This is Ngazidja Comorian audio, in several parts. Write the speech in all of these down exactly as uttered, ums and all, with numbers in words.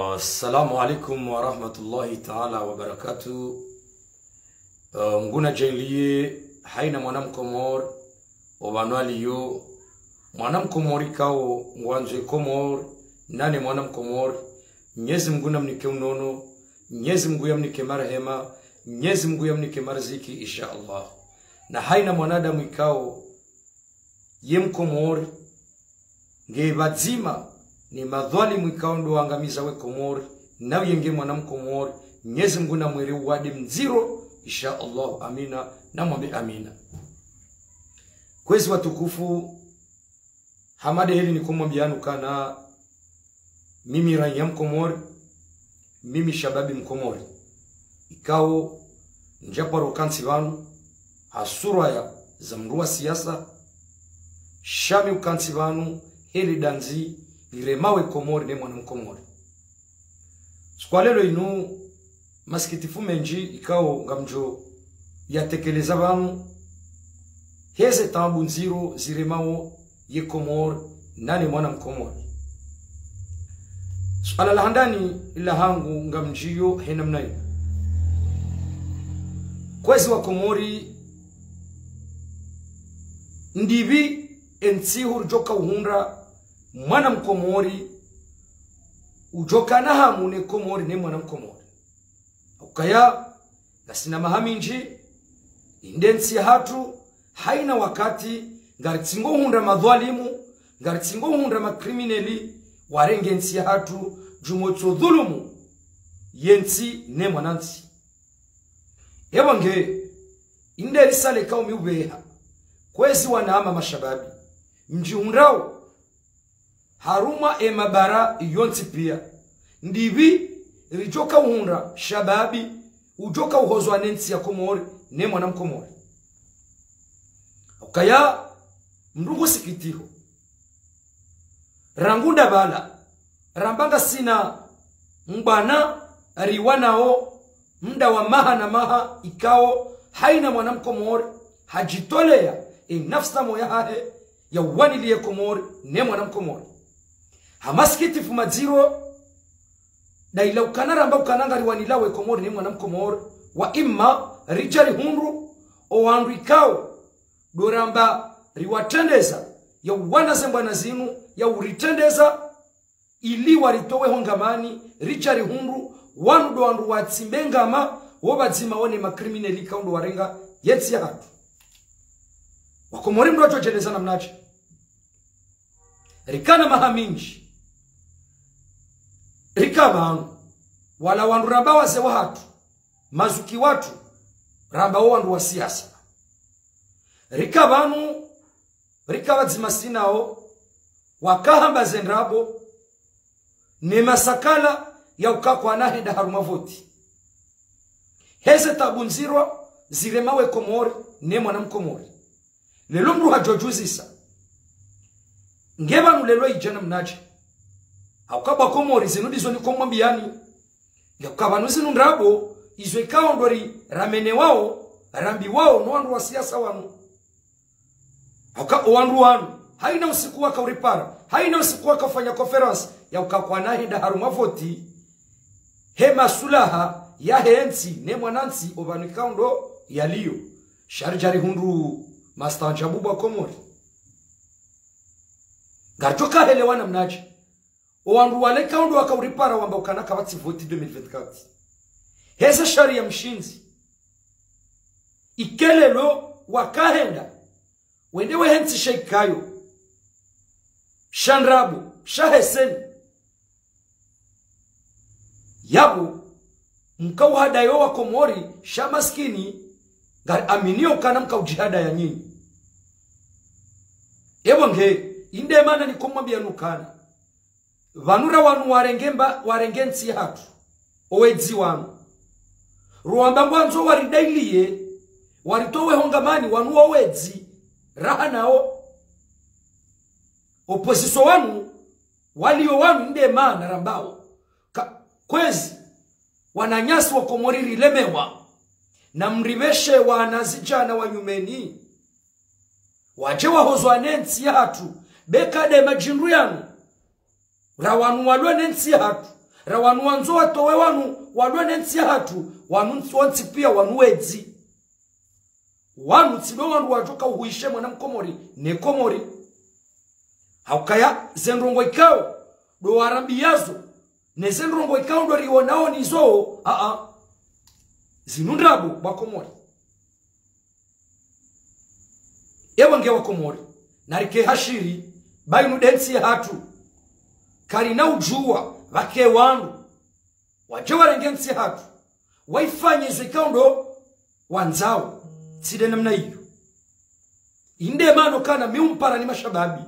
Assalamu alaikum wa rahmatullahi ta'ala wa barakatuh. Eh, nguna djaliye haina mwana Mkomori, opvanu aliyo, mwana Mkomori ikao ngwandzo ye Komori, nane mwana Mkomori, Mnyezi Mngu namnike unono, Mnyezi Mngu yamnike marehema, Mnyezi Mngu yamnike marziki, insha Allah. Na haina mwanadamu ikao ye Mkomori, nge pvadzima ne madhwalimu ikao ndo wangamiza we Komori, naye nge mwana Mkomori, Mnyezi Mngu namwere uwade mdziro, insha Allah, amina, namwambe amina. Kwezi watukufu, hama de heli nikomwambiyani ukana mimi raiya Mkomori, mimi shababi Mkomori. Ikao ndjaparo ukantsi pvanu ha sura ya za mndru wa siasa, sha mi ukantsi pvanu heli dandzi liremao we Komori ne mwana Mkomori. Siku ya leo inu, masikitifu mendji ikao ngamdjo yatekeleza pvanu, heze taabu ndziro ziremao ye Komori, nane mwana Mkomori. Suala la handani la hangu ngamdjiyo he namna inu. Kwezi wa Komori, ndipvi entsi hurudjoka uhundra mwana Mkomori udjoka na hamu ne Komori ne mwana Mkomori? Ukaya, ngasina maha mindji, inde ntsi yahatru, haina wakati, ngaritsingo hundra madhwalimu, ngaritsingo hundra makrimineli, warenge ntsi yahatru, djumotso dhulumu ye ntsi ne mwanantsi. Epvo nge, inde risale kaumi upveha, kwezi wanama mashababi, mdjihundrao harumwa emabara yontsi piya. Ndipvi ridjoka uhundra shababi udjoka uhozwa ne ntsi ya Komori ne mwana Mkomori? Ukaya mndru ngusikitiho. Rangu ndapvala, ramba ngasina mbwana riwanao mda wa maha na maha ikao haina mwana Mkomori hadjitoleya enafsi tamo yahahe ya uwaniliye Komori ne mwana Mkomori. Ha masikitifu madziro, daila ukana ramba ukana ngariwanilao we Komori ne mwana Mkomori, wa imma ridja rihundru owandru ikao ndo ramba riwatrendeza ya uwana ze mbwana zinu, ya uritrendeza ili waritowe ho ngamani, ridja rihundru wanu ndo wandru watsimbe ngama, wo pvadzima wo ne makrimineli ikao ndo warenga yentsi yahatru. Wakomori mndru wadjodjeleza namnadje? Rikana maha mindji, rika pvanu, wala wandru ramba wazee wahatru, mazuki watru, ramba wo wandru wa siasa. Rika pvanu, rika pvadzima sinao, wakahamba ze ndrabo, ne masakala ya uka kwana henda harumwa voti. Heze taabu ndziro ziremao we Komori ne mwana Mkomori. Leo mndru hadjodjuzisa, nge pvanu leo idja namnadje? Hauka bo Wakomori, zinu ndizo nikomwambiyani. Nge uka pvanu zinu ndrabo, izo ikao ndo ri ramenewao, rambiwao no wandru wa siasa wanu. Hauka owandru wanu, haina usiku waka uripara, haina usiku waka ufanya conférence ya uka kwana henda harumwa voti, he masulaha yahe ntsi ne mwanantsi opvanu ikao ndo yaliyo. Sha ridja rihundru mastaanjabu bo Wakomori. Ngaridjoka helewa namnadje? Owandru wale ikao ndo waka uripara wamba ukana kapvatsi voti deux mille vingt-quatre. Heze shariya mshindzi. Ike leo wakahenda, wende wehe ntsi sha ikayo, sha ndrabo, sha heseni. Yapvo, mka uhadaya wo Wakomori, sha masikini, ngari aminio ukana mka udjihadaya nyinyi. Epvo nge, inde mana nikomwambiyani ukana pvanu ra wanu warenge mba, warenge ntsi yahatru, owedzi wanu. Rwamba ngwandzo waridailiye, waritowe ho ngamani wanu wowedzi, raha nao. Opposition wanu, waliyo wanu inde mana rambao. Ka, kwezi, wananyasi wa Komori rilemewa, na mripveshe wanazidjana wa nyumeni. Wadje wahozwa ne ntsi yahatru, beka de madjindru yanu. Ra wanu walwa ne ntsi yahatru, Ra wanu wandzo watowe wanu, walwe ne ntsi yahatru, wanu ntsi wontsi pia wanu wedzi. Wanu tsi ndo wandru wadjoka uhuishe mwana mkomori, ne Komori. Haukaya ze ndrongo ikao, ndo warambiyazo, ne ze ndrongo ikao ndo rionao nizo, a-a. Zinu ndrabo, wa Komori. Ewa nge wa Komori, narike hashiri, ba inu nde ntsi yahatru. Karina udjuwa, pvake wandru. Wadje warenge ntsi yahatru. Waifanye izo ikao ndo wandzao. Tsi nde namna iyo. Inde mana kana mi umpara ni mashababi.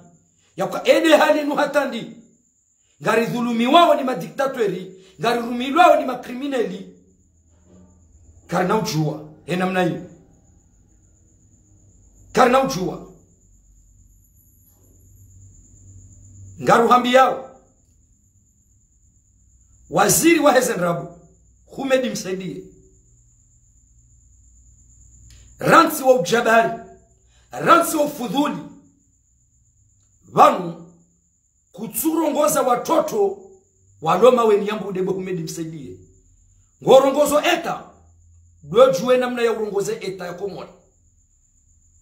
Yauka ende hali inu hata ndi. Ngaridhulumiwao ni madiktatweri, ngarirumilwao ni makrimineli. Karina udjuwa, e namna iyo. Karina udjuwa. Ngaruhambiyao. Waziri wa heze ndrabo, Houmed Msaidié. Rantsi wa ujabari, rantsi wa ufudhuli. Pvanu, kutsurongoza watoto walo maweni ya mbude bo Houmed Msaidié. Ngorongozo eta, ndo udjuwe namna ya urongoze eta ya Komori.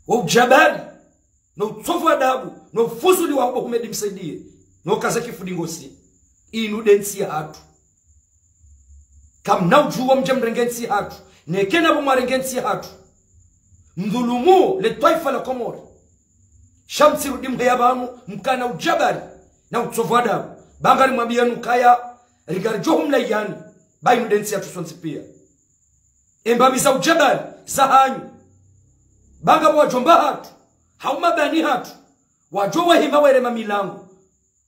Wa ujabari, no utsovu adabu, no ufuzuli wa bo Houmed Msaidié, no kaza kifundi ngozi, inu nde ntsi yahatru. Kamna udjuwa mdje mrenge ntsi yahatru, neke na bo mwarenge ntsi yahatru. Mdhulumu le twaifa la Komori. Sha mtsirudi mheya pvanu, mkana ujabari, na utsovu adabu. Ba ngarimwambiyanu ukaya, ringaridjo humlaiyani, ba inu nde ntsi yahatru sontsi pia. Embapvi za ujabari, za hanyu. Ba ngapvo wadjomba hatru, hau mabani hatru, wadjo wahima werema milango.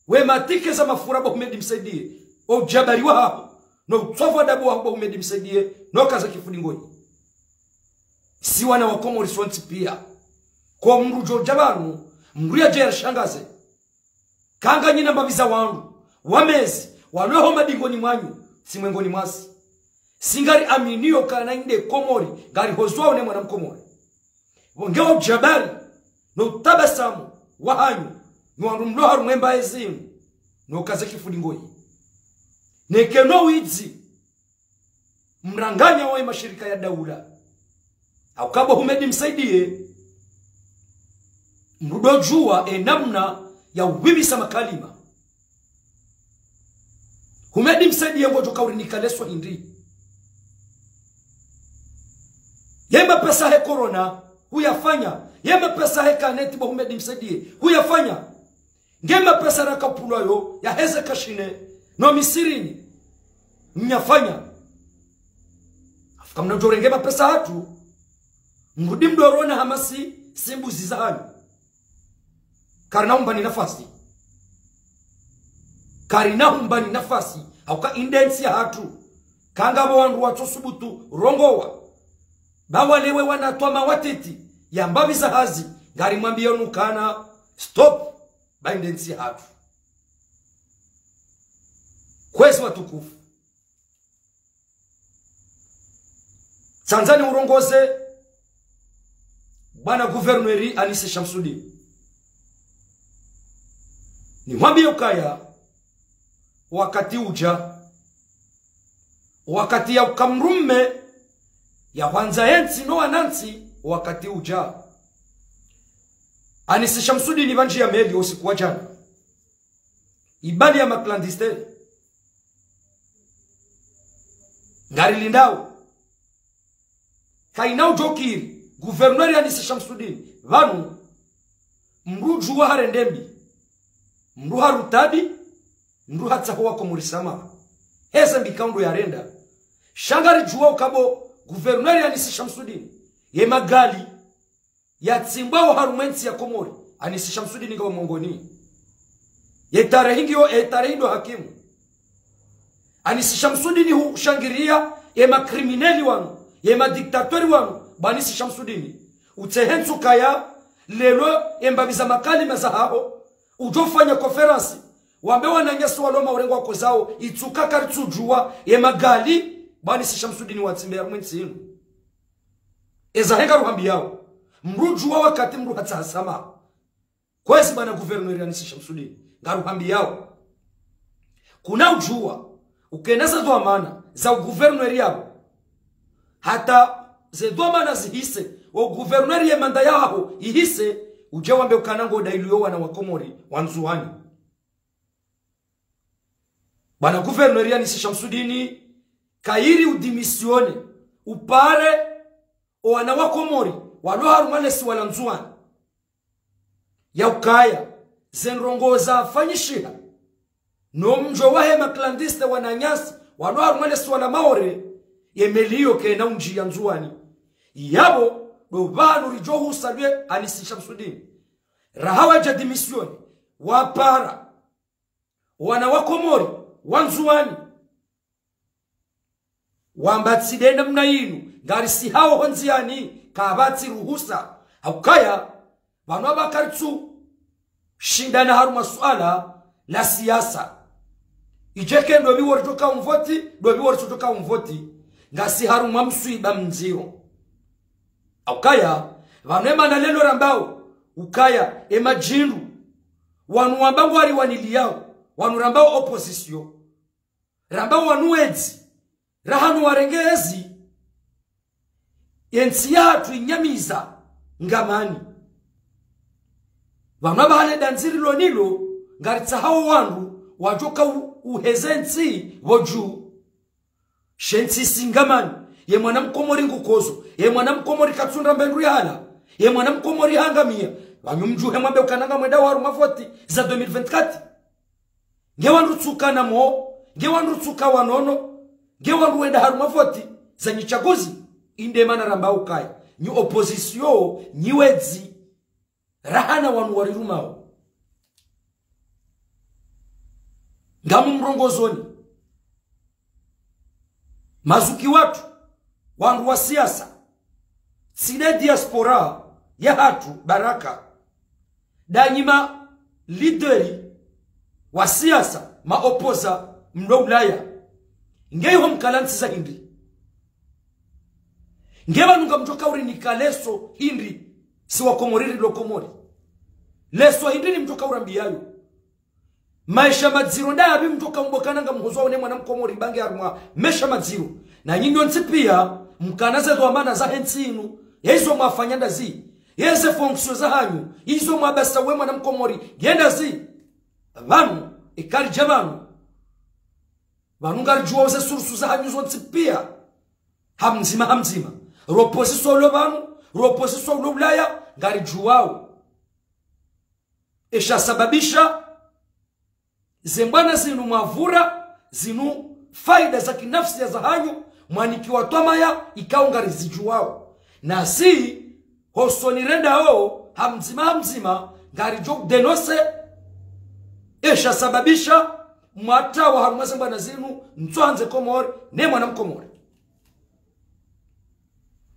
We matike za mafura bo Houmed Msaidié, o ujabari wahaho, no utsovu adabu waho bo Houmed Msaidié, no kaza kifundi ngozi. Si wana wa Komori sontsi pia. Ko mdru djo dja pvanu, mdru yadje yarishangaze. Kanga nyina mbapvi za wandru, wamezi, walwe ho madingoni mwanyu, tsi mwengoni mwasi. Si ngariaminiyo kana inde Komori, ngarihozwao ne mwana mkomori. Pvo nge wa ujabari, no utabasamu, wa hanyu, no wandru mlo harumwa emba ezinu, no kaza kifundi ngozi. Neke no widzi, mranganya wa mashirika ya daula. Hauka bo Houmed Msaidié, mdru ndo udjuwa e namna ya uwimisa makalima. Houmed Msaidié ngodjo kaurinika leso hindri. Ye mapesa he corona, huyafanya. Ye mapesa he kaneti bo Houmed Msaidié, huyafanya. Nge mapesa rakapvulwayo, ya heze kashine, no misirini. Mnyafanya. Afu kamna udjo renge mapesa hatru, mrudi mdorona hamasi, si mbuzi za hanyu. Karina humbani nafasi. Karina humbani nafasi. Hauka inde ntsi yahatru. Kanga pvo wandru watso subutu rongowa. Ba walewe wanatwama watiti, ya mbapvi za hazi, ngarimwambiyanu ukana, stop, ba inde ntsi yahatru. Kwezi watukufu. Tsandza niurongoze, bwana gouverneur Anissi Chamsidine. Nimwambiye ukaya, wakati udja, wakati ya uka mdrume, ya hwandza yentsi no wanantsi, wakati udja. Anissi Chamsidine pvandjiya meli usiku wa djana. Ibali ya maclandestin. Ngarilindao. Kayina udjo kiri, gouverneur Anissi Chamsidine, pvanu, mdru udjuwa harende mbi, mdru harutadi, mdru hatsaha wa Komori samaha. Heze mbi kaundru yarenda. Sha ngaridjuwa uka bo gouverneur Anissi Chamsidine, ye magali, yatsimbwa oharumwa entsi ya Komori, Anissi Chamsidine ngawa mongoni. Ye tarehi ngiyo, ye tarehi ndo hakimu. Anissi Chamsidine hushangiriya ye makrimineli wanu, ye madiktatweri wanu, bo Anissi Chamsidine. Utsehe ntsu kaya, leo, ye mbapvi za makalima zahaho, udjo fanya konferansi, wambe wananyasi walo maurengwa kozao, itsuka karitsudjuwa, ye magali, bo Anissi Chamsidine watsimbe harumwa entsi inu. Eza he ngaruhambiyao. Mdru udjuwa wakati mdru hatsaha samaha. Kwezi bwana gouverneur Anissi Chamsidine. Ngaruhambiyao. Kuna udjuwa. ukena ze dhwamana za ugouverneur yapvo, hata ze dhwamana zihise, o gouverneur ye manda yaho ihise, udje wambe ukana ngo daili yo wana wa Komori wa Ndzuwani. Bwana gouverneur Anis Shamsudini, kayiri udémissionner, upare o wana wa Komori walo harumwa le siwa la Ndzuwani. Ya ukaya, ze ndrongoo zafanyishiha no mdjo wahe ma clandestins wananyasi walo harumwa le siwa la Maore, ye meli iyo kayina undjiya Ndzuwani. Yapvo ndo pvanu ridjo husa lwe Anis Shamsudini. Raha wadja démissionner, wapara wana wa Komori wa Ndzuwani, wamba tsi nde namna yinu, ngarisihao ho ndziyani, kapvatsi ruhusa. Ha ukaya, pvanu apva karitsu shindana harumwa suala la siasa. Idje ke ndo pvi woridjo ka umvoti, ndo pvi woritso djo ka umvoti, ngasi harumwa mswiba mdziro. Ha ukaya, pvanu emana leo rambao ukaya, e madjindru, wanu wamba ngwariwaniliyao, wanu rambao opposition, rambao wanu wedzi, raha nu warenge ezi, ye ntsi yahatru inyamiza ngamani. Pvanu apvaha le dandzi rilo nalo, ngaritsahao wandru wadjo ka u-, uheze ntsi pvo dju. She ntsi isi ngamani, ye mwana Mkomori ngukodzo, ye mwana Mkomori katsundra mbe ndru yahala, ye mwana Mkomori hangamiya. Pvanu mdjuhe mwambe ukana ngamwendao harumwa voti za deux mille vingt-quatre. Nge wandru tsuka na mo, nge wandru tsuka wanono, nge wandru wenda harumwa voti za nyi tsaguzi. Inde mana rambao ukaya, nyi opposition, nyi wedzi, raha na wanu warirumao. Ngamu mrongozoni. Mazuki watru, wandru wa siasa, tsi nde diaspora yahatru baraka, ndanyi ma leaders wa siasa, ma opposants, mlo Ulaya. Nge iho mkala ntsi za hindri? Nge pvanu ngamdjo ka urinika leso hindri, si wa Komori rilo Komori? Leso hindri ni mdjo ka urambiyayo? Maesha madziro ndapvi mdjo ka umbo ukana ngamhozo waone mwana Mkomori ba nge harumwa maesha madziro. Na nyinyi nyontsi piya, mkana ze dhwamana zahe ntsi inu, ye izo mwafanya ndazi, ye ze fonctions zahanyu, izo mwabasa we mwana Mkomori, nge ndazi. Pvanu, ikaridja pvanu, pvanu ngaridjuwao ze sources zahanyu zontsi piya. Ha mdzima, ha mdzima. Ro opposition ulo pvanu, ro opposition ulo Ulaya, ngaridjuwao. Esha sababisha ze mbwana zinu mwavura, zinu faida za kinafsia zahanyu, mwanikiwa twamaya, ikao ngarizidjuwao. Nasi, hosoni rendao, ha mdzima, ha mdzima, ngaridjo dénoncer esha sababisha mwatawa harumwa ze mbwana zinu, ntsu handze Komori, ne mwana Mkomori.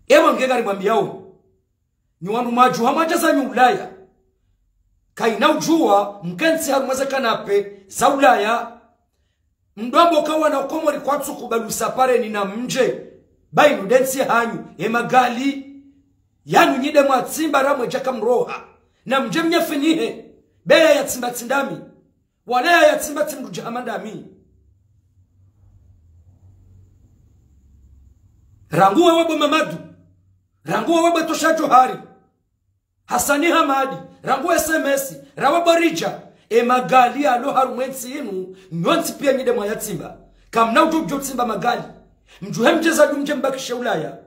Ewa nge ngarimwambiyaoni. Nyi wandru mwadjuha mwadja zanyu Ulaya. Kayina udjuwa mkentsi harumwa ze canapé za Ulaya. Mdjo amba uka wana Komori kwatsu kubali usapareni na mdje. Ba inu nde ntsi hanyu, ye magali yanu nyi nde mwatsimba ramwe djaka mroha. Na mdje mnyafinihe, be yaya tsimba tsi ndami. Wala yaya tsimba tsi mdru djahama ndami. Rangu wewe bo Mamadu, rangu wewe bo Tosha Johari, Hasani Hamadi, rangu S M S, rawe bo Ridja, e magali yalo harumwa entsi inu, nyontsi piya nyi nde mwayatsimba. Kamna udjo udjo tsimba magali. Mdjuhe mdje zanyu mdje mbakishe Ulaya.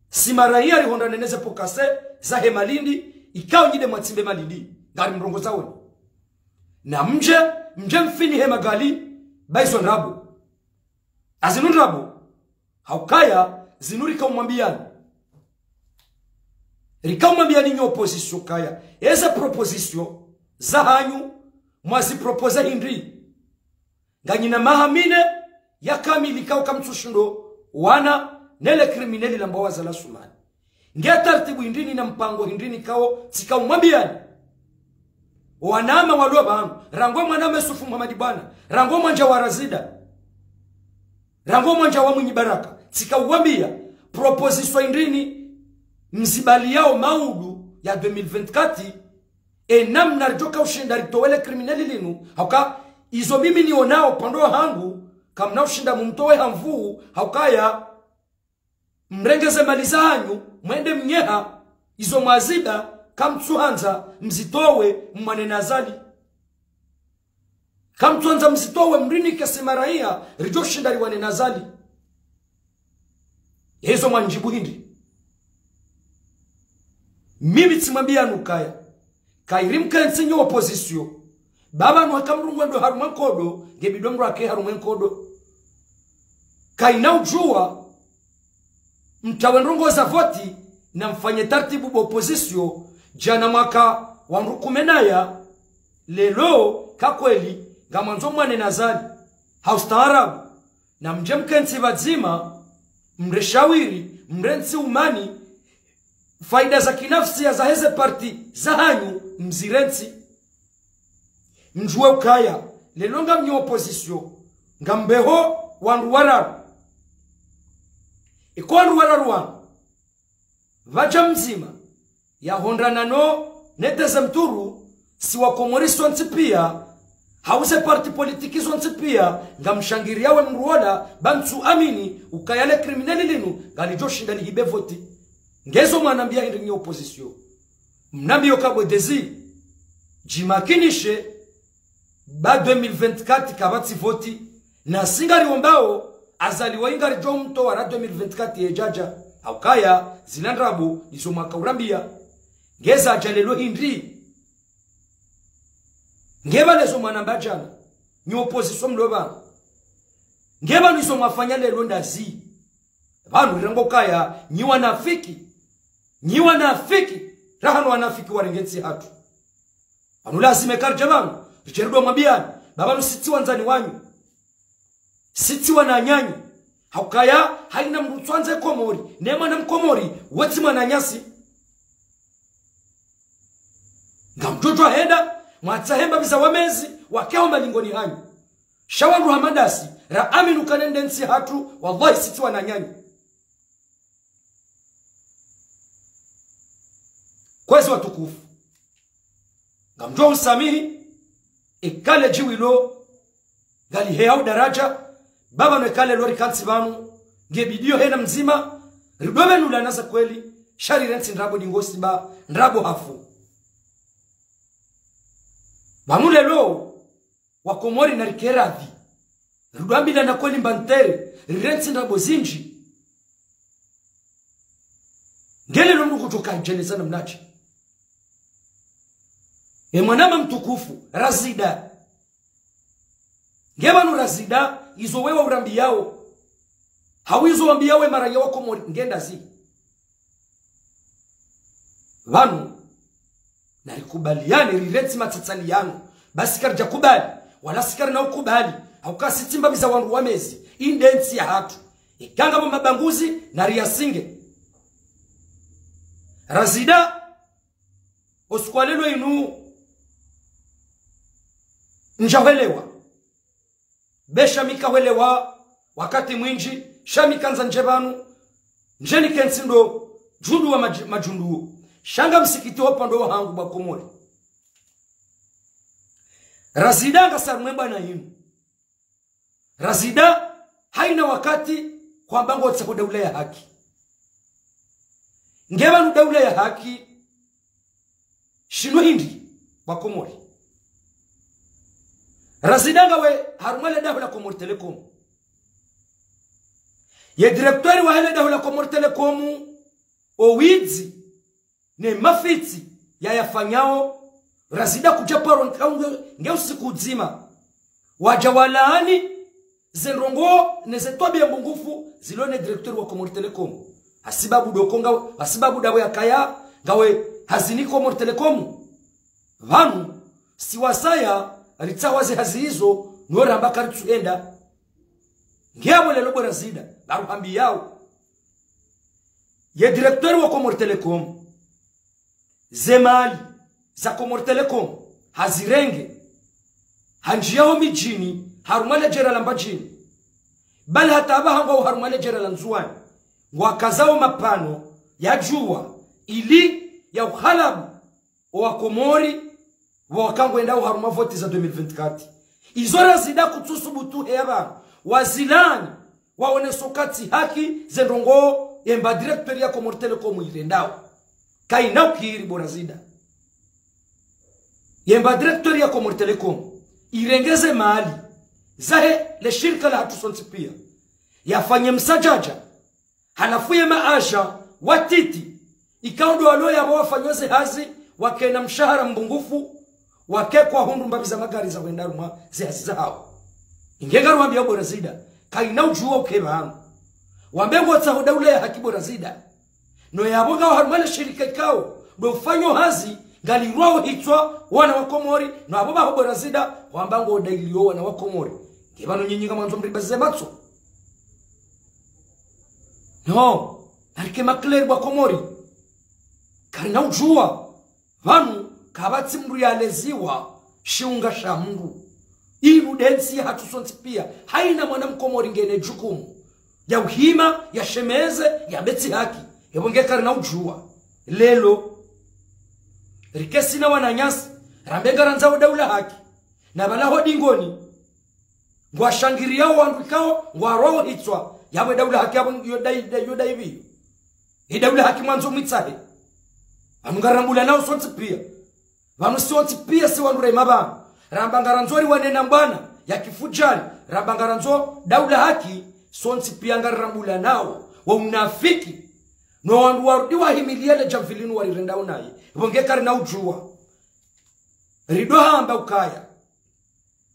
Si maraya rihondra nene ze pokase zahe Malindi, ikao nyi nde mwatsimbe Malindi. Ngarimrongozaoni. Na mdje, mdje mfinihe magali, ba izo ndrabo. Azinu ndrabo. Ha ukaya, zinu rika umwambiyani. Rika umwambiyani nyi opposition ukaya, eze propositions zahanyu, mwazi proposer hindri? Nganyina maha mine ya kamili ikao kamtsushindo wana nele criminel lambwao Azali Assoumani. Nge taratibu hindri ni na mpango hindri ni ikao tsika umwambiyani? Wanama walo pvanu, rangu mwanama Youssouf Mohamed Boina, rangu mwandza wa Razida, rangu mwandza wa Mwinyi Baraka, tsika uwambiya, proposition hindri ni mzibaliyao maudu ya deux mille vingt-quatre, e namna ridjo ka ushinda ritowe le criminel linu, ha uka izo mimi nionao pvandro hangu, kamna ushinda mumtowe ha nvuu, ha ukaya mrenge ze mali zahanyu, mwende mnyeha, izo mwaziba, kamtsuhandza mzitowe, mwane na Azali. Kamtsuhandza mzitowe, mrinike si maraya, ridjo shinda riwane na Azali. Yezo mwanidjibu hindri? Mimi tsimwambiyani ukaya, kayiri mkentsi nyi opposition, baba nuhaka mdru ngwendo harumwa nkodo, ngebidi mdru yake harumwa nkodo. Kayina udjuwa, mtawe ndrongoo za voti, na mfanye tartibu bo opposition, djana mwaka wandru kume naya, leo, ka kweli, ngamwandzo mwane na Azali. Ha ustaarabu, na mdje mkentsi pvadzima, mre shawiri, mrentsi umani, faida za kinafsia za heze parti zahanyu mzirentsi. Mdjuwe ukaya, leo ngamnyi opposition, ngambeho wandru wararu. Iko wandru wararu wanu, pvadja mdzima, yahondana no, ne deuxième tour, si wakomori sontsi piya, hau ze parti politiki zontsi piya, ngamshangiriyawo emdru ola, ba mtsuamini, ukaya le criminel linu, ngalidjo shinda lihibe voti. Ngezo mwanambiya hindri nyi opposition? Mnambiyo kabwe dezi, djimakinishe, ba deux mille vingt-quatre kapvatsi voti, na si ngariombao, Azali wayi ngaridjo mtowa ra deux mille vingt-quatre yedjadja. Ha ukaya, zila ndrabo, izo mwaka urambiya. Ngeza dja leo hindri? Ngepvanu lezo mwanamba djana, nyi opposition mlo pvanu. Ngepvanu izo mwafanya leo ndazi? Pvanu rirengo kaya, nyi wanafiki. Nyi wanafiki. Rahanu wanafiki warenge ntsi hatru. Pvanu lazima eka ridja pvanu, ridje ridjo mwambiyani, ba pvanu si tsi wandzani wanyu. Si tsi wananyanyu. Ha ukaya, hayina mdru tsuandze Komori, ne mwana mkomori, we tsi mwananyasi. Ngamdjo djuwa henda, mwatsahe mbapvi za wamezi, wakeho malingoni hanyu. Sha wandru hama ndasi, raamini ukaya nde ntsi hatru, wallahi si tsi wananyanyu. Kwezi watukufu, ngamdjo unisamihi, eka le djiwi lo, ngaliheyao daradja, ba pvanu eka leo rikantsi pvanu, ngebidiyo hena mdzima, ridopve nula na za kweli, sha rirentsi ndrabo dingosi ba, ndrabo hafu. Pvanu leo, wakomori narike radhi. Ridwambilana kweli mba ntere, rirentsi ndrabo zindji. Nge leo mdru kutsuka djeleza namnadje? E mwanama mtukufu, Razida. Nge pvanu Razida, izo wewe urambiyao. Hau izo wambiyao e maraya wa Komori, nge ndazi? Pvanu, narikubaliyane, rirentsi matsatsaliyano. Ba si karidja kubali, wala si karina ukubali, ha uka si tsi mbapvi za wandru wamezi, inde ntsi ya hatru. Eka ngapvo mabanguzi, nariyasinge. Razida, o usiku wa leo inu, ndjahwelewa. Be sha mi kahwelewa wakati mwindji, sha mi kandza ndje pvanu, ndje nikentsi ndo djundu wa madj-, madjundu wo. Sha ngamsikitiho pvandru wahangu bo wakomori. Razida ngasi harumwa e bwana yinu. Razida hayina wakati hwamba ngotsaho daula ya haki. Nge pvanu daula ya haki, shinu hindri bo wakomori? Razida ngawe harumwa le daho la Comores Telecom. Ye directeur wahe le daho la Comores Telecom, o widzi ne mafitsi yayafanyao, Razida kudja paro nge, nge usiku udzima. Wadja walaani ze ndrongoo ne ze twabiya mbungufu zilo ne directeur wa Comores Telecom. Hasibabu doko nga, hasibabu dapvo yakaya ngawe hazini Comores Telecom. Pvanu, si wasaya, ritsaha ze hazi izo, no ramba karitsuhenda. Nge apvo leo bo Razida, baruhambiyao. Ye directeur wa Comores Telecom, ze mali za Comores Telecom, hazirenge, handjiyaho midjini, harumwa le djera la Mbadjini. Bali hata apvaha ngwao harumwa le djera la Ndzuwani, ngwakazao mapano ya djuwa, ili ya uhalabu o wakomori, pvo waka ngwendao harumwa voti za deux mille vingt-quatre. Izo Razida kutsusubutu heya pvanu, Wazilani, waonesa uka tsi haki ze ndrongoo yemba directeur ya Comores Telecom irendao. Kayina ukiri bo Razida. Yemba directeur ya Comores Telecom irenge ze mali zahe le shirika lahatru sontsi pia, yafanye msadjadja. Halafu ye maadja watiti, ikao ndo walo yapvo wafanyao ze hazi, wakena mshahara mbungufu, wake kwahundru mbapvi za magari za hwenda harumwa ze hazi zahao. Inge ngarwambiao bo Razida, kayina udjuwa uke pvanu. Wambe ngwatsaho daula ya haki bo Razida. No yapvo ngawo harumwa le shirika ikao ndo ufanyao hazi, ngalirwao hitswa wana wa Komori, no yapvo pvaho bo Razida, wamba ngo udailio wana wa Komori. Nge pvanu nyinyi ngamwandzo mribaze matso. No, narike ma clair bo wa Komori. Karina udjuwa, pvanu kapvatsi mndru yaleziwa shiunga sha mndru. Inu nde ntsi yahatru sontsi pia, hayina mwana mkomori ngena jukumu ya uhima, yashemeze, yambe tsi haki. Yapvo nge karina udjuwa. Leo, rikesina wananyasi, rambe ngarandzao daula haki. Na pvala ho dingoni, ngwashangiriyao wandru ikao ngwarwao hitswa, yapvo daula haki yapvo yo dai, dai, yo dai pvi. Ye daula haki mwandzo mwitsahe. Pvanu ngarambulanao sontsi pia. Pvanu sontsi pia si wandru rema pvanu. Ramba ngarandzo riwane na mbwana ya kifudjari. Ramba ngarandzo daula haki, sontsi pia ngarirambulanao wo unafiki. No wandru warudi wahimilie le djamvi linu warirendao naye. Yapvo nge karina udjuwa. Rido hamba ukaya.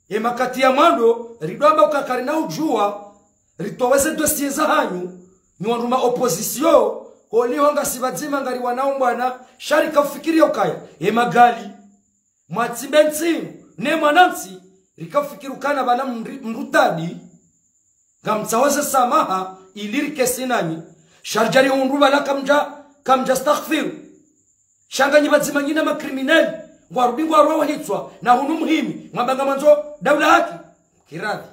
Ye makati ya mwando, rido hamba uka karina udjuwa, ritowe ze dossier zahanyu, nyi wandru ma opposition, holiho ngasi pvadzima ngariwanao mbwana, sha rika ufikiri ukaya, ye magali, mwatsimbe ntsi, ne mwanantsi, rika ufikiri ukana pvala mri-, mrutadi, ngamtsaho ze samaha, ili rikesi nanyi, sha ridja rihundru pvala kamdja, kamdja staghfiru. Sha nganyi pvadzima nyina ma criminel, ngwarudi ngwarwao hitswa, na hunu muhimi, mwamba ngamwandzo daula haki. Kiradhi.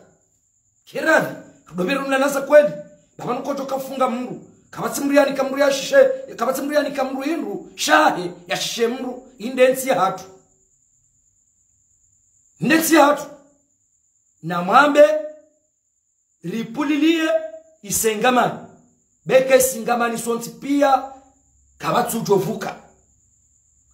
Kiradhi. Rudo pvira nuna naza kweli. Pvapvanu kodjo kafunga mndru. Kapvatsi mndru yanika mndru yashishe, kapvatsi mndru yanika mndru hindru shahe, yashishe mndru, inde ntsi yahatru. Inde ntsi yahatru. Na mwambe, ripvulilie, isengamani. Beke isengamani sontsi pia, kapvatsi udjo pvuka.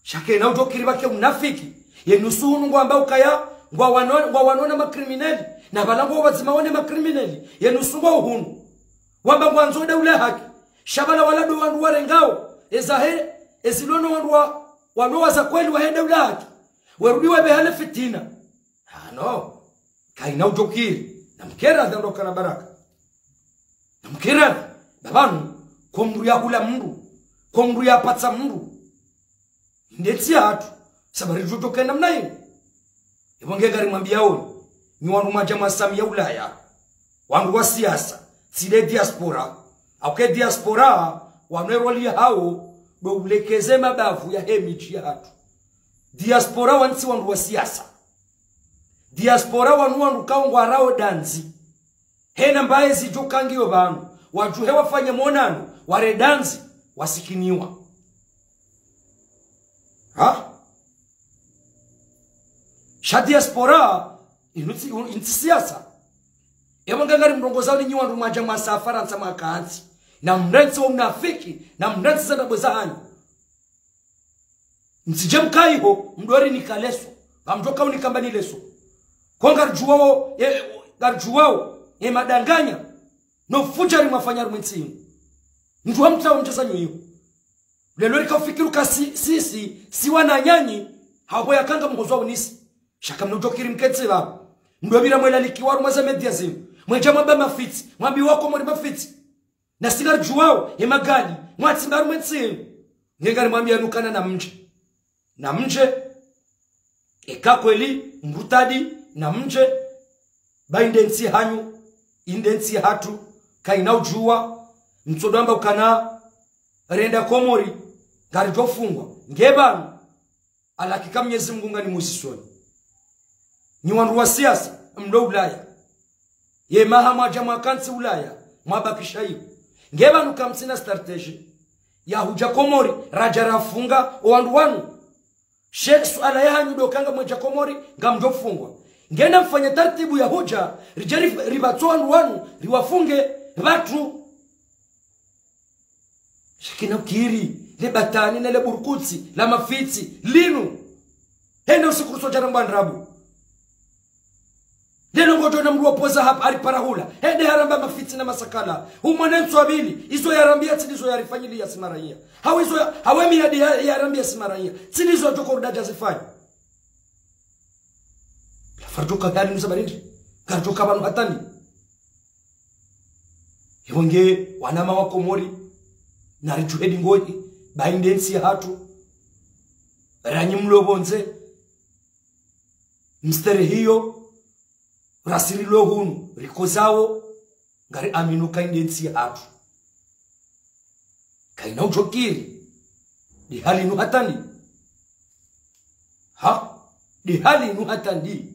Sha kena udjo kiri pvake unafiki. Ye nusu hunu ngwamba ukaya, ngwawano-, ngwawanao na ma criminel. Na pvala ngwao pvadzima wo ne ma criminel. Ye nusu ngwao hunu. Wamba ngwandzo daula haki. Sha pvala wala ndo wandru warengao. Ezahe, ezilo no wandru wa, walo waza kweli wahe daula haki. Werudi wapve hale fitina. Ah, no. Kayina udjo kiri. Namkera dha ndo kana baraka. Namkera dha. Pvapvanu, ko mndru yahula mndru. Ko mndru yapvatsa mndru. Inde ntsi yahatru. Sababu ridjo djo kena mna inu. Yapvo nge ngarimwambiao nyi. Nyi wandru mwadja mwasamiya Ulaya. Wandru wa siasa. Tsi le diaspora. Hauka ye diaspora, wanu ye roli yahao, ndo ulekeze mabavu yahe midji yahatru. Diaspora wanu tsi wandru wa siasa. Diaspora wanu wandru ikao ngwarao dandzi. Hena mbaye zidjo kangiyo pvanu. Wadjuhe wafanye monano, ware dandzi, wasikiniwa. Ha? Sha diaspora, inu tsi, inu tsi siasa. Yapvo nge ngarimrongozao ni nyi wandru mwadja mwasa Farantsa mwakantsi. Na mrantsi wo unafiki, na mrantsi za ndrabo zahanyu. Mtsidje mkaiho, mdori nika leso. Ngamdjo kaunika mbani leso. Ko ngaridjuwao, e, ngaridjuwao, e madanganya. No fudjari mwafanya harumwa entsi inu. Mndru wa mtsawo mtsasanyo iyo. Leo rika ufikiri uka si, si, si, si wananyanyi, hapvo yakanga mhozwa unisi. Sha kamna udjo kiri mketsi pvapvo. Mdopvira mwelalikiwa harumwa ze média zinu. Mwedja mwamba mafitsi, mwambiwa Komori mafitsi. Na si ngaridjuwao, e magali, mwatsimba harumwa entsi inu. Nge ngarimwambiyani ukana namdje. Namdje, eka kweli, mrutadi, namdje, ba inde ntsi hanyu, inde ntsi hatru, kayina udjuwa, mtsodo amba ukana, renda Komori, ngaridjo fungwa. Nge pvanu, alakika Mnyezi Mungu nganimuzisoni. Nyi wandru wa siasa, mlo Ulaya. Ye maha mwadja mwakantsi Ulaya, mwabakisha ibu. Nge pvanu kamtsina stratégie. Ya hudja Komori, radja rafunga, o wandru wanu. She suala yahanyu ndo ukanga mwedja Komori, ngamdjo fungwa. Ngena mfanye tartibu ya hudja, ridje rif-, ribatso wandru wanu, riwafunge, pvatsu. Sha kayina ukiri, le batani na le burukutsi, la mafitsi, linu. Hende usiku ruso djaramba ndrabo. Lelo ngodjo ona mndru wa poza hapvo ari parahula. Hende haramba mafitsi na masakala. Umwone ntsu wa pvili, izo yarambia tsi ndizo yarifanyiliya si maraiya. Hawu izo ya, hawu emiyadi ya, yarambia si maraiya. Tsi ndizo yadjo kordja zifanya. La fardjo ka hali nusa barindi. Kardjo ka pvanu hata ndi. Iwo nge wanama wa Komori, naridjuhe dingohi, bahi nde ntsi yahatru. Ranyi mlo pvondze, msterehiyo, rasi rilo hunu, rikozawo, ngari aminu kayi nde ntsi yahatru. Kayina udjo kiri. Ndi hali nu hata ndi. Ha? Ndi hali nu hata ndi.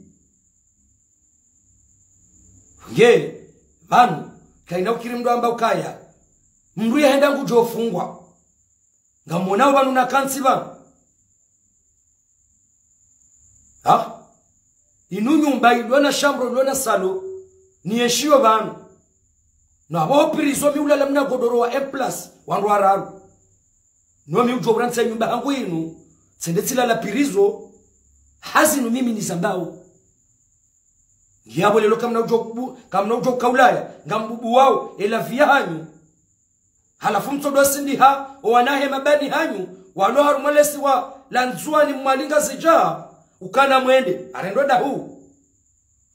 Nge, pvanu, kayina ukiri mndru amba ukaya. Mndru yahenda ngudjo fungwa. Ngamwonao pvanu nakantsi pvanu. Ha? Inu nyumba ilona shambro, ilona salo, niyenshiyo pvanu. No apvo ho prison mi ulala mna godoro wa un plus, wandru wararu. No mi udjo urantsi nyumba hangu inu, tsende tsilala prison, hazi nu mimi nizambao. Ngiyapvo lelo kamna udjo kubu-, kamna udjo ka Ulaya, ngambubuwao, ela vie yahanyu. Halafu mtsodo sindiha, owana he mabani hanyu, walo harumwa lesiwa la Ndzuwani Mwali Ngazidja, ukana mwende, arendwe dahu.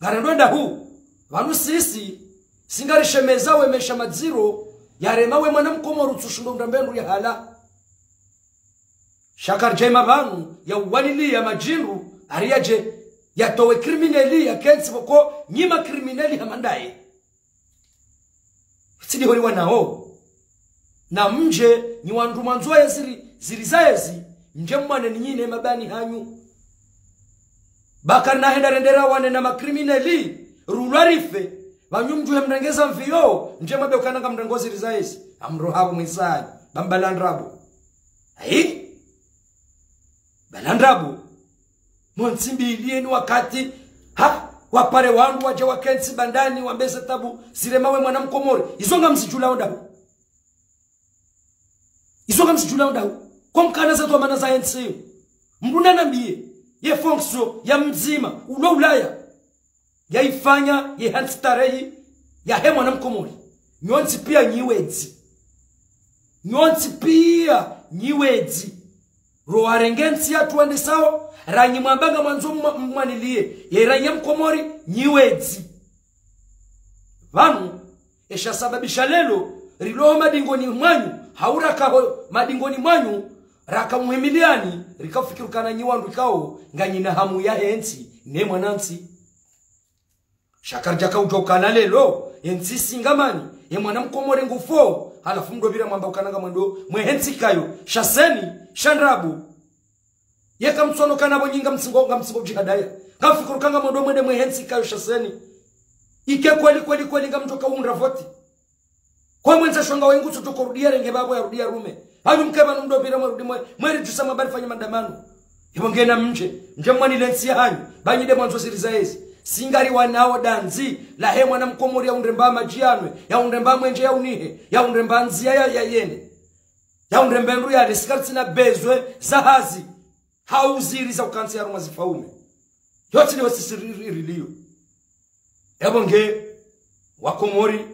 Ngarendwe dahu. Pvanu sisi, si ngarishemeza we mesha madziro, yarema we mwana mkomori utsushindo undra mbendru ya hala. Sha karidja ima pvanu, ya uwaliliya madjindru, ari yadje, yatowe krimineli, yakentsi pvoko, nyi makrimineli hama ndaye. Tsi ndiho riwanao. Na mdje, nyi wandru mwandzo ye ziri, ziri za ezi, mdje mwane ni nyinyi ne mabani hanyu. Bakari nahenda rendera wane na makrimineli, rulwa rife, pvanyu mdjuhe mrengeza mviyo, mdje mwambe ukana ngamrengo ziri za ezi, amro hapvo mwisanyi, bamba la ndrabo. Ayi? Bala ndrabo. Montsi mbili yeni wakati, ha, wapare wandru wadje wakentsi bandani, wambeze tabu, zirema we mwana mkomori. Izo ngamzidjulao ndahu. Izo ngamzidjulao ndahu. Ko mkana za dhwamana za yentsi. Mndru nanambiye, ye fonction, ya mdzima, ulo Ulaya. Yaifanya ye hantsi tarehi yahe mwana mkomori. Nyontsi piya nyi wedzi. Nyontsi piya nyi wedzi. Ro warenge ntsi yahatru wandisao, ranyi mwamba ngamwandzo mwa-, mwaniliye. Ye ranyi ya mkomori, nyi wedzi. Pvanu, esha sababisha lelo, rilo ho madingoni mwanyu, hau raka ho madingoni mwanyu, raka muhimiliyani, rika ufikiri ukana nyi wandru ikao, nganyina hamu yahe ntsi, ne mwanantsi. Sha karidja ka udjuwa ukana lelo, ye ntsi singamani, ye mwana mkomori ngufo, halafu mdopvira mwamba ukana ngamwendo, mwehe ntsi kayo, sha seni, sha ndrabo. Yeka mtsono kana pvo nyi ngamtsingo, ngamtsingo djihadaya. Ngamfikiri uka ngamwendo mwende mwehe ntsi kayo sha seni. Ike kweli, kweli, kweli ngamdjo ka undra voti. Kwa mwendza shonga wengu tsoto korudiya renge pvapvo yarudiya rume. Hanyu mke pvanu mdopvira mwerudi mwe, mweridjusa mwamba rifanye mandamano. Ipvo ngena mdje, mdje mwanile ntsi yahanyu, ba nyi nde mwandzo ziri za ezi. Si ngariwanao dandzi, lahe mwana mkomori yaundre mba madji yanwe, yaundre mba mwenje yaunihe, yaundre mba ndziya ya, ya yende. Yaundre mba ndru yale, si karitsina bezwe, za hazi. Hau ziri za ukantsi harumwa zifaume. Yotsi ndiho sisi ri-, ri-, riliyo. Epvo nge, wakomori,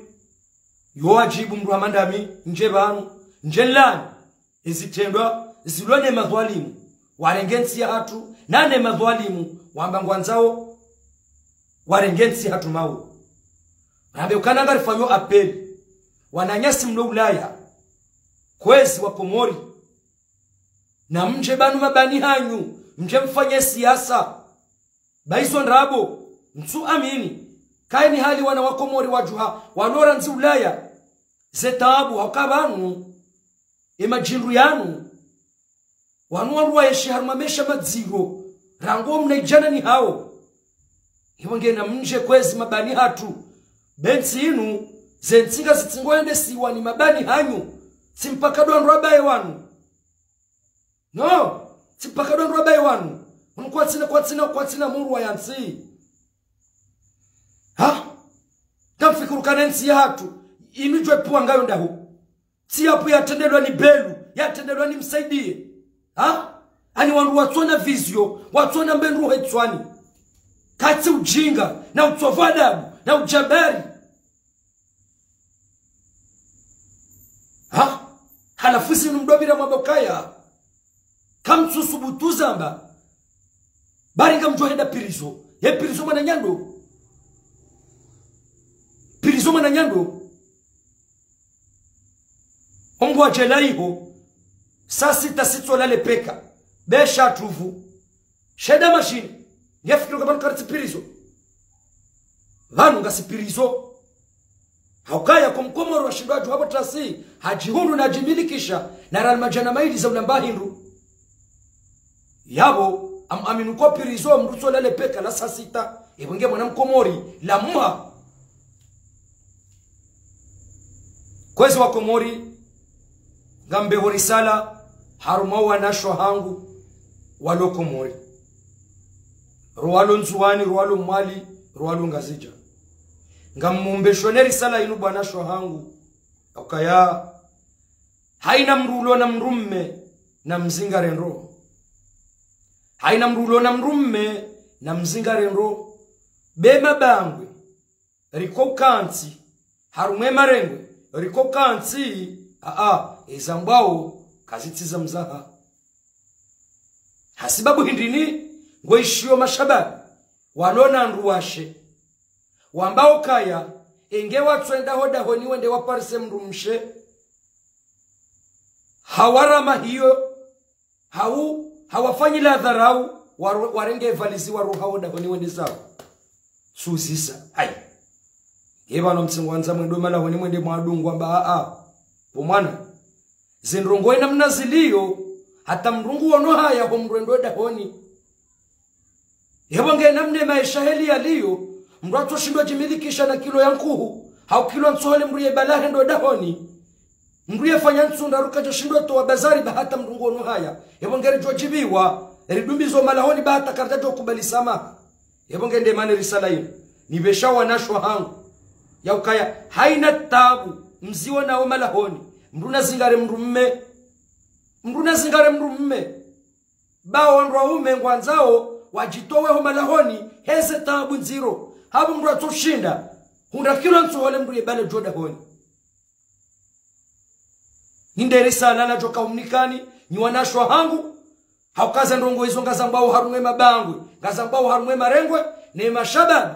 yo wadjibu mndru hama ndami, ndje pvanu, ndje nlani, ezitrendwa, zilo ne madhwalimu, warenge ntsi yahatru, na ne madhwalimu, wamba ngwandzao, warenge ntsi yahatru mau. Rambe ukana ngarifanyo apeli, wananyasi mlo Ulaya, kwezi wakomori, na mdje pvanu mabani hanyu, mdje mfanye siasa. Ba izo ndrabo, ntsu amini. Kayini hali wana wakomori wadjuha, walo randzi Ulaya. Ze tabu, hauka pvanu, e madjindru yanu. Wanu wandru waenshi harumwa mesha madziro, rangu mna idjana ni hao. Iwo ngena mdje kwezi mabani hatru. Be ntsi inu, ze ntsi ngazitsingo endesiwa ni mabani hanyu. Tsi mpaka ndo wandru wabaye wanu. No, tsi mpaka ndo wandru wabaye wanu. Wanu kwatsina, kwatsina, kwatsina murwa ya ntsi. Kamfikiri ukana entsi yahatru, inu djwe pvwa ngayo ndahu. Tsi yapvo yatrendelwa ni Belu, yatrendelwa ni Msaidie. Ha? Ani wandru watsona vision, watsona mbendru hetswani. Katsi ujinga, na utsovu adabu, na ujabari. Ha? Halafu inu mdopvira mabokaya. Kamtsusubutu zamba. Bari ngamdjo henda prison. Ye prison mwananyando. Prison mwananyando. Ombo wa jela iho. Saa sita sitsola lepeka. Besha tuvu. Sheda mashini. Ngefikiri ukaya pvanu karitsi prison. Pvanu ngasi prison. Haukaya ko mkomori washindwa dju hapvo tasi, hadjihundru na djimilikisha, na rali madjana mayili za ulamba hindru. Yapvo, am-, aminu ko prison, mdru tsola lepeka la saa sita, epvo nge mwana mkomori, la mwa. Kwezi wa Komori, ngambeho risala, harumwa wanashe wahangu, walo Komori. Ruwalo Ndzuwani, ruwalo Mwali, ruwalo Ngazidja. Ngamumbe shone risala inu bwana sho hangu. Ukaya, haina mdru ulo na mdrumme na mzingare ndro. Haina mdru ulo na mdrumme na mzingare ndro. Be mabangwe, riko kantsi, harumwa e marengwe, riko kantsi, aa, ezambwao, kazitsi za mzaha. Hasibabu hindri ni, ngoishiyo mashababi, walo na ndru washe. Wamba ukaya, enge watsoenda ho dahoni wende waparise mdrumshe. Hawarama hiyo, hau, hawafanyila dharau, waro-, warenge evalizi waroha ho dahoni wende zao. Suzisa, ai. Nge pvanu mtsingwandza mwendo malahoni mwende mwadungwa mba aa. Bo mwana. Zindrongo ena mna ziliyo, hata mdru nguono haya ho mdru endo dahoni. Epvo nge namna maesha heli yaliyo, mdru atsoshindwa djimilikisha na kilo ya nkuhu, hau kilo ntsohole mdru yebala hendo dahoni. Mdru yefanya ntsu ndraru kadjashindwa towa bazari ba hata mdru nguono haya. Epvo nge ridjo djibiwa, ridumbizo malahoni ba hata karidjadjo kubali samaha. Epvo nge nde mana risala inu. Nipvesha wanasho hangu. Ya ukaya, haina tabu, mziwo nao malahoni. Mdru na zingare mdrumme. Mdru na zingare mdrumme. Ba wandru waume ngwandzao, wadjitowe ho malahoni, heze tabu ndziro. Hapvo mdru atsoshinda, hundra kilo ntsohole mdru yebale djo dahoni. Ninde risala nadjo kaumnikani, nyi wanasho hangu, haukaza ndrongo izo ngazambwao harumwa e mabangwe, ngazambwao harumwa e marengwe, ne mashababi.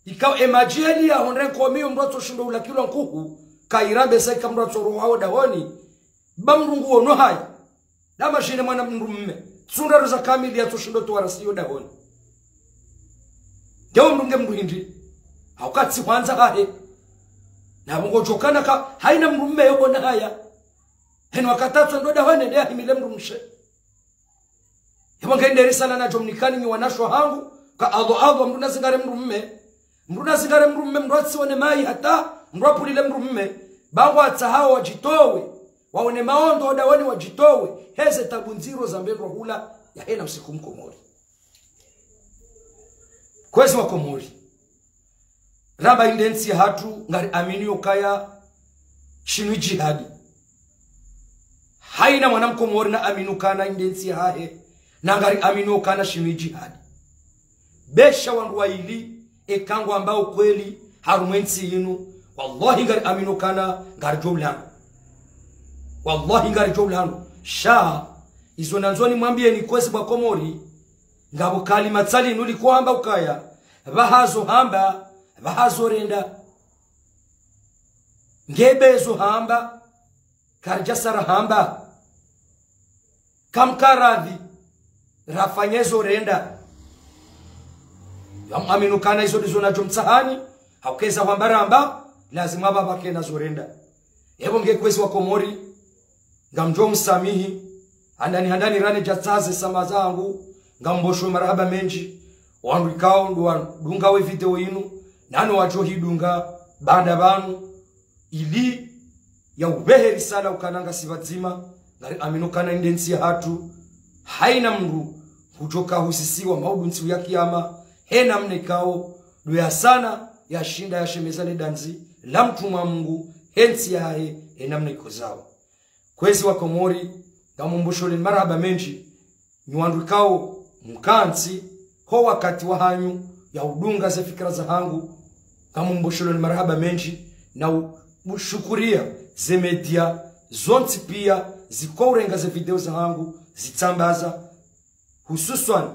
Ikao e madjeli ya hondre nkomiyo mdru atsoshindo ula kilo nkuhu, kaira besa ika mdru atsoroha ho dahoni, ba mdru nguono haya. Dama shine mwana mdrumme, tsu ndraru za kamili yatsoshindo towa rasi ho dahoni. Ngewo mdru nge mdru hindri, hauka tsi hwandza hahe. Na pvo ngodjokana ka, haina mdrumme yobona haya. Heni wakati atsoendo dahoni nde yahimile mdrumshe. Epvo nge nde risala nadjo mnikani nyi wanasho hangu, ka adho adho mdru na zingare mdrumme. Mdru na zingare mdrumme, mdru atsione mai hata, mdru apvulile mdrumme. Ba ngwatsahao wadjitowe, waone maondo ho dahoni wadjitowe, heze tabu ndziro za mbendrwa hula, ya hena usiku mkomori. Kwezi wa Komori. Ramba inde ntsi yahatru ngari amini ukaya shinu i jihadi. Haina mwana mkomori na amini ukana inde ntsi yahahe, na ngari amini ukana shinu i jihadi. Besha wandru waili, eka ngwambao ukweli, harumwa e ntsi inu, wallahi ngari amini ukana ngaridjo ulando. Wallahi ngaridjo ulando. Sha, izo nandzo nimwambiyeni kwezi bwa Komori, ngapvo kalima tsali nuli kwamba ukaya, pvahazo hamba, pvahazo renda. Nge be zo hamba, karidjasa rahamba. Kamkaradhi, rafanye zo renda. Yamwamini ukana izo ndizo nadjo mtsahani, haukeza hwamba ramba, lazima pvapvake na zo renda. Epvo nge kwezi wa Komori, ngamdjo msamihi, handani handani rane djatsaze samaha zangu, ngambosho marahaba mendji, wandru ikao ndo wadunga we video inu, nano wadjo hidunga, baanda pvanu, ili ya upvehe risala ukana ngasi pvadzima, ngari amini ukana inde ntsi yahatru, haina mdru, hudjoka husisiwa maudu ntsi ya kiyama, hena mna ikao, ndo ya sana, yashinda yashemeza le dandzi la mtrumwa Mungu, he ntsi yahahe, enamna ikozao. Kwezi wa Komori, ngamumbusholeni marahaba mendji, nyi wandru ikao mkantsi ho wakati wahanyu ya udunga ze fikira zahangu, ngamumbusholeni marahaba mendji, na u-, ushukuria ze média zontsi pia zikourenga ze video zahangu zitsambaza, hususwani,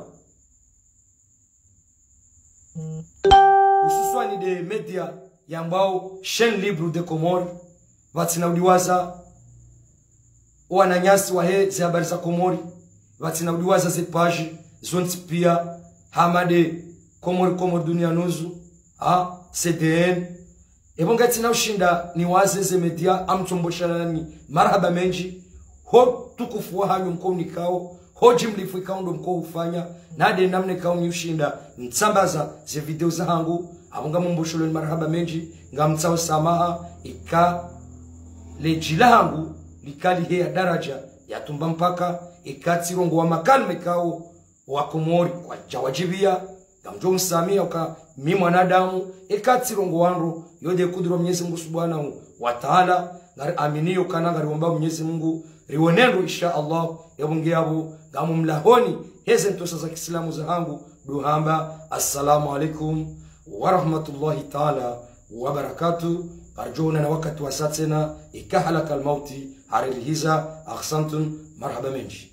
hususwani nde média yambwao Chaîne Libre des Comores, pvatsina udiwaza owananyasi wahe ze habari za Komori, pvatsina udiwaza ze page zontsi pia, hama nde Komori, Komori Dunia News, ha, C D N. Epvo ngatsina ushinda niwaze ze média, ngamtsomboshelani marahaba mendji ho utukufu wahanyu mkounikao, ho djimlifu ikao ndo mkoufanya, na nde namna ikao nyi ushinda mtsambaza ze video zahangu. Apvo ngamumbusholeni marahaba mendji, ngamtsao samaha ika le dji lahangu lika liheya daraja ya tumba mpaka, ika tsirongowa makalima ikao wa Komori kwadjawadjibia, ngamdjo msamiha uka mi mwanadamu, eka tsirongowa ndro, yo nde kudura Mwenyezi Mungu Subhanahu wa Ta'ala, ngariaminio ukana ngariomba Mwenyezi Mungu riwone ndro, insha Allah. Yapvo nge yapvo, ngamumlahoni heze ntrosa za kiislamu zahangu, ndo hamba, assalamu alaikum wa rahmatullahi ta'ala wa barakatuh. Ngaridjo onana wakati wasa tsena, ika halakal mauti harilihiza. Ahsantum, marahaba mendji.